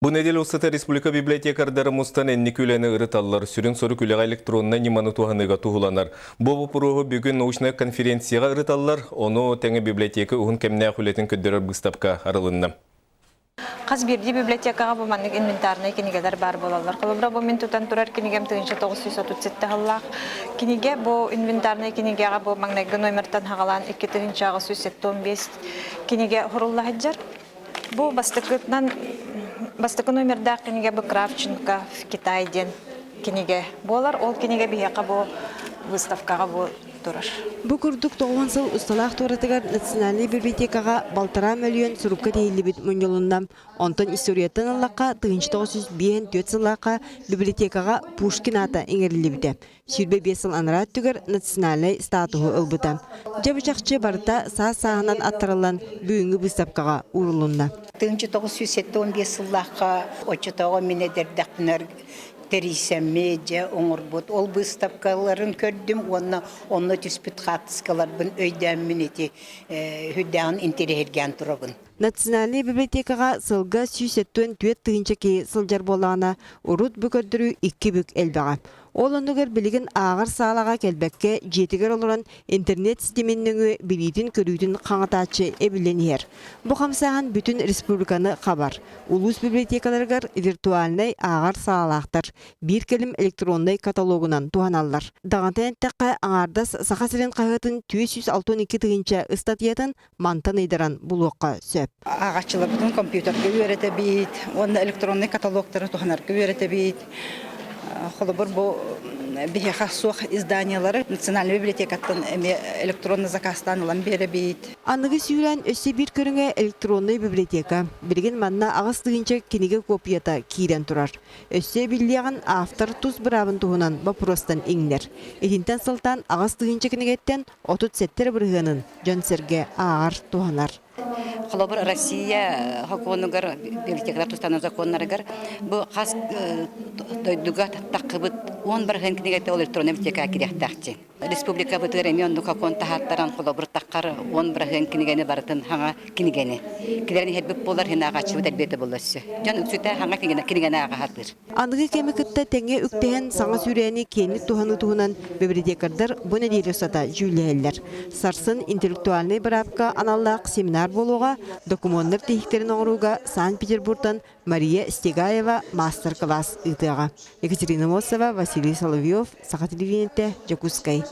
Бу нэдиэлэ устата республика библиотекардара мустан инники үлэни ырыталлар, сүрүн сорук үлэҕэ электроннай ньыманы туһаныыга туһуланар. Бу боппуруоһу бүгүн научнай конференцияҕа ырыталлар, ону тэҥэ библиотека уһун кэмнээх үлэтин көрдөрөр быыстапка арылынна. Хас биирдии библиотекаҕа бу маннык инвентарнай кинигэлэр баар буолаллар. Холобура, бу мин тутан турар кинигэм 1937 сыллаах кинигэ. Бу инвентарнай кинигэҕэ бу маҥнайгы номертан хаҕалаан 2875 кинигэ сурулла сылдьар. Бу бастакытынан бастакы номердаах кинигэ бу Кравченко в Китай диэн кинигэ буолар. Ол кинигэ биһиэхэ бу выставкаҕа бу турар. Бу курдук 90 сыл усталаах туоратыгар Национальнай библиотекаҕа балтараа мөлүйүөн сурукка тиһиллибит мунньулунна. Онтон историяттан ыллахха, 1954 сыллаахха библиотекаҕа Пушкин аата иҥэриллибитэ. 25 сыл анараа өттүгэр национальнай статуһу ылбыта. Дьэ бу чахчы барыта саас-сааһынан аттарыллан бүгүҥҥү быыстапкаҕа уурулунна. 1975 сыллаахха оччотооҕу мин эдэрдэхпинэ тэрийсэммит, дьэ оҥорбут ол быыстапкаларын көрдүм уонна онно түспүт хаартыскаларбын өйдөөммүн ити үрдээҕин интэриэһиргээн турабын. Национальнай библиотекаҕа сылга 174 тыһыынча киһи сылдьар буоллаҕына, урут бу көрдөрүү икки бүк элбэҕэ. Ол оннугар билигин ааҕар саалаҕа кэлбэккэ, дьиэтигэр олорон интернет ситимин нөҥүө билиитин-көрүүтүн хаҥатааччы эбиллэн иһэр. Бу хамсааһын бүтүн республиканы хабар. Улуус библиотекаларыгар виртуальнай ааҕар саалалаахтар, биир кэлим электроннай каталогунан туһаналлар. Даҕатан эттэххэ, аҥаардас Саха сирин хаһыатын 462 тыһыынча ыстатыйатын мантан ыйдаран булуохха сөп. Ааҕааччыларбытын компьютерга үөрэтэбит уонна электроннай каталогтары туһанарга үөрэтэбит. Холобур, бу биһиэхэ суох изданиелары Национальнай библиотекаттан эмиэ электронно заказтаан ылан биэрэбит. Аныгы сүүрээн өссө биир көрүҥэ электроннай библиотека. Билигин манна 8 тыһыынча кинигэ копията киирэн турар. Өссө эбиллиэҕин автор тус быраабын туһунан боппуруостан иҥнэр. Итинтэн сылтаан 8 тыһыынча кинигэттэн 37 эрэ бырыһыанын дьон-сэргэ ааҕар, туһанар. Холобур, Россия сокуонугар, библиотекалар тустаан законнарыгар бу хас дойдуга таххыбыт 10 бырыһыан кинигэтэ ол электронный библиотекаҕа кириэхтээх Республикабытыгар эмиэ оннук сокуон таһааттаран холобур таххар 10 бырыһыан кинигэни барытын хаҥа кинигэни килэрин иһэрбит буолар хин ааҕааччыбыт элбиэтэ буолла өссө. Дьон үксүтэ хаҥа кинигэни ааҕа сатыыр. Аныгы кэми кытта тэҥҥэ үктэһэн саҥа сүүрээни киэҥник туһаныы туһунан библиотекардар бу нэдиэлэ устата дьүүллэһэллэр. Сарсын интеллектуальнай быраапка аналлаах семинар буолуоҕа, докумуоннар тиһиктэрин оҥорууга Санкт-Петербургтан Мария Стегаева маастар-кылаас ыытыаҕа. Екатерина Мосова, Василий Соловьев, Саха телевидениетэ, Дьокуускай.